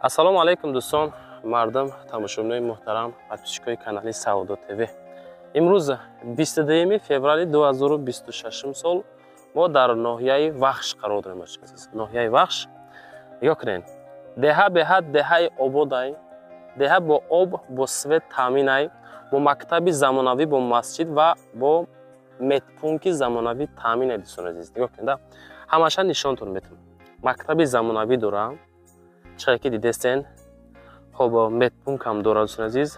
Ассалому алайкум, дӯстон, мардум, тамошобинои муҳтарам, подписчикои канали Савдо ТВ. Имрӯз 22 феврали 2026 сол мо дар ноҳияи Вахш қарор дорем, азиз. Ноҳияи Вахш. Нигоҳ кунед. Деҳа беҳад деҳаи ободай. Деҳа бо об, бо свет таъминай, бо мактаби замонавӣ, бо масҷид ва бо медпункти замонавӣ таъминай, дӯстони азиз. Нигоҳ кунед, ҳамаша нишонтон метавонам. Мактаби замонавӣ дора. Чиқадар ки дидестен, хоб, медпункт ҳам дорад, дӯстони азиз.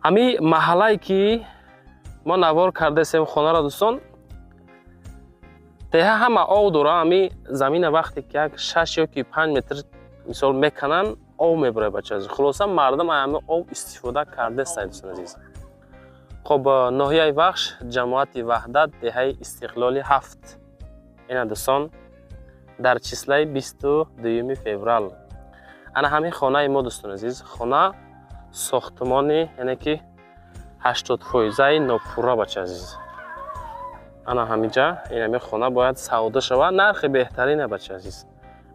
Ҳамин маҳаллае ки мо навор кардастем хонаро, дӯстон, деҳа ҳама об дора. Ҳамин замина вақте ки як 6 ё ки 5 метр мисол мекананд, об мебарад, бача азиз. Хулоса, мардум аз ҳамин об истифода кардастанд, дӯстони азиз. Хоб, ноҳияи Вахш, ҷамоати Ваҳдат, деҳаи Истиқлоли 7. Ина, дӯстон, дар числаи 22 феврал ана ҳамин хонаи мо, дӯстони азиз. Хона сохтмони, яъне ки 80 фоизаи нопурра, бача азиз. Ана ҳаминҷа ин ҳамин хона бояд савдо шавад. Нархи беҳтарина, бача азиз,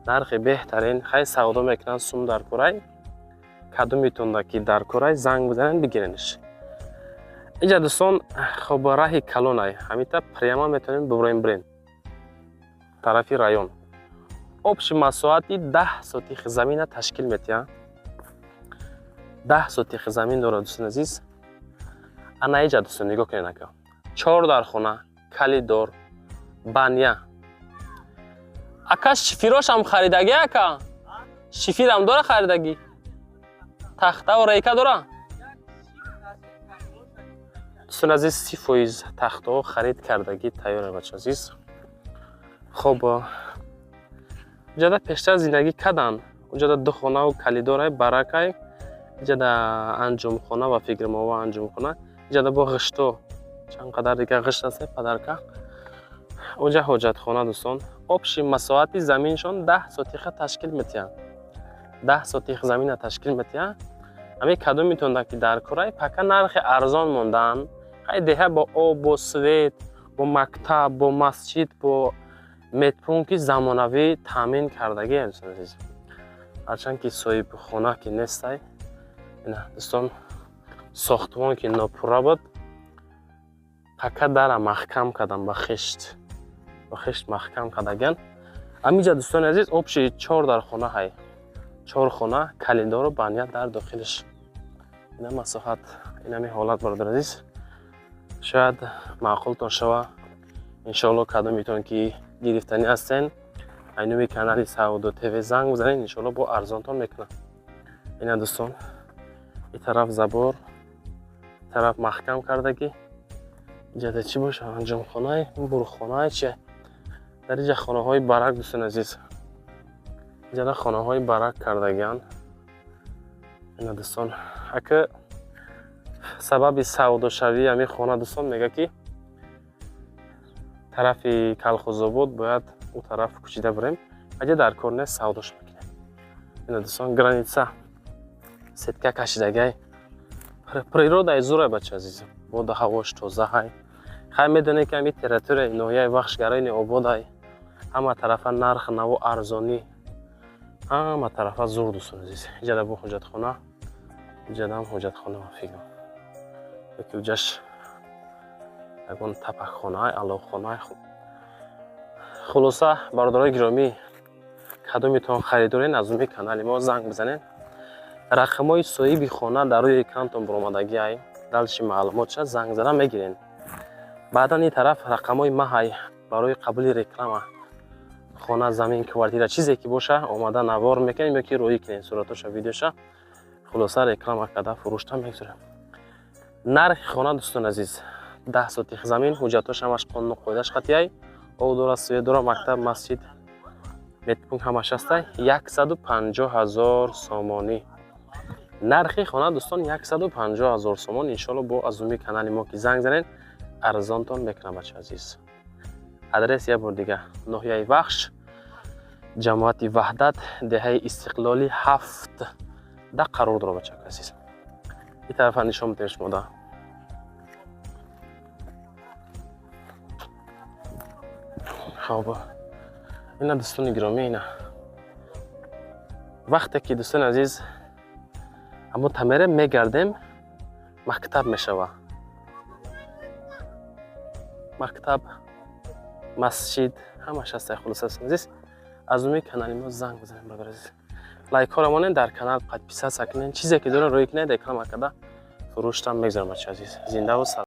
нархи беҳтарин. Хай, савдо мекунанд, сум дар курай. Кадомитонда ки дар курай, занг бизанед, бигиренш. Инҷа, дӯстон, хоб, раҳи калонай. Ҳамита прямо метавонем бибурем, бирем тарафи район. Общий масоҳати 10 сотих замина ташкил метиҳад. 10 сотих замин дорад, дӯстони азиз. Ана иҷа, дӯстон, нигоҳ кунед, ака, чор дархона, калидор, баня. Ака, шифирошам харидагӣ, ака? Шифирам дора харидагӣ? Тахтаву рейка дора? Дӯстони азиз, 30% тахтаҳо харид кардагӣ, тайёра, бача азиз. Хоб, уҷада пештар зиндагӣ карданд. Уҷада ду хонаву калидорай, баракай. Иҷада анҷумхона ва фикрмова анҷумхона. Иҷада бо ғишто, чанд қадар дига ғишт аст, падарка. Уҷа ҳоҷатхона, дӯстон. Общий масоҳати заминшон 10 сотиха ташкил метиҳанд, 10 сотих замина ташкил метиҳанд. Ҳамин кадомитонда ки дар курай, пока нархи арзон мондаанд. Хай, деҳа бо об, бо свет, бо мактаб, бо масҷид, бо медпункти замонавӣ таъмин кардагӣ, дӯстони азиз. Ҳарчанд ки соҳибхона ки нестай. Ина, дӯстон, сохтмон ки нопурра буд, пока дара маҳкам кардам ба хишт, ба хишт маҳкам кардагиан. Ҳаминҷа, дӯстони азиз, общий чор дархона ҳай, чор хона, калидору баня дар дохилиш. Ина масоҳат, инами ҳолат, бародар азиз, шояд маъқултон шава, иншоалло. Кадомитон ки гирифтанӣ ҳастен, айнуми канали Савдо ТВ занг бизанед, иншоалло бо арзонтон мекунам. Ина, дӯстон, и тараф забор, тараф маҳкам кардагӣ. Иҷада чӣ боша? Анҷомхонае, бурхонае, чи? Дар иҷа хонаҳои барак, дӯстони азиз, иҷада хонаҳои барак кардагианд. Ина, дӯстон, ака, сабаби савдошавии ҳамин хона, дӯстон, мега ки тарафи Калхозобод бояд ӯ тараф кӯчида бирем. Аҷа дар кор нест, савдош мекунем. Ина, дӯстон, граница сетка кашидагай. Природаи зурай, бача азиз, боду ҳавош тозаҳай. Хай, медонед ки ҳамин территорияи ноҳияи Вахш гарони ободай, ҳама тарафа нарх наву арзонӣ, ҳама тарафа зур, дӯстон азиз. Иҷада бо ҳоҷатхона, иҷадам ҳоҷатхона ва фикр яки уҷаш ягон тапакхонаи, алоқхонаи. Хулоса, бародарои гиромӣ, кадомитон харидорен, аз уми канали мо занг бизанед. Рақамҳои соҳиби хона дар рӯи экранатон баромадагӣ ай. Дальше маълумотша занг зада мегирен. Баъдан ин тараф рақамҳои маҳай барои қабули реклама. Хона, замин, квартира, чизе ки боша, омада навор мекунем ё ки роӣ кунем суратоша, видеоша. Хулоса, реклама карда, фурӯшта мегузорем. Нархи хона, дӯстон азиз, 10 сотих замин, ҳуҷҷатош ҳамаш қонуну қоидаш қатъияй, об дора, свет дора, мактаб, масҷид, медпункт ҳамаш ҳастай. 150 000 сомонӣ нархи хона, дӯстон, 150 000 сомон. Иншоалло, бо аз уми канали мо ки занг занед, арзонтон мекунам, бача азиз. Адрес як бор дига: ноҳияи Вахш, ҷамоати Ваҳдат, деҳаи Истиқлоли 7 да қарор дорад, бачако азиз. Ин тарафа нишон медиҳем шумо да. Хоб, ина, дӯстони гиромӣ, ина. Вақте ки, дӯстони азиз, ҳамон тамере мегардем, мактаб мешава, мактаб, масҷид, ҳамаш ҳаст. Хулоса, дӯстони азиз, аз умеди канали мо занг бизанем. Бародари азиз, лайкҳоро монед, дар канал подписаться кунед, чизе ки дорем, рӯй кунед, реклама карда фурӯштам мегзарам. Бача азиз, зиндаву.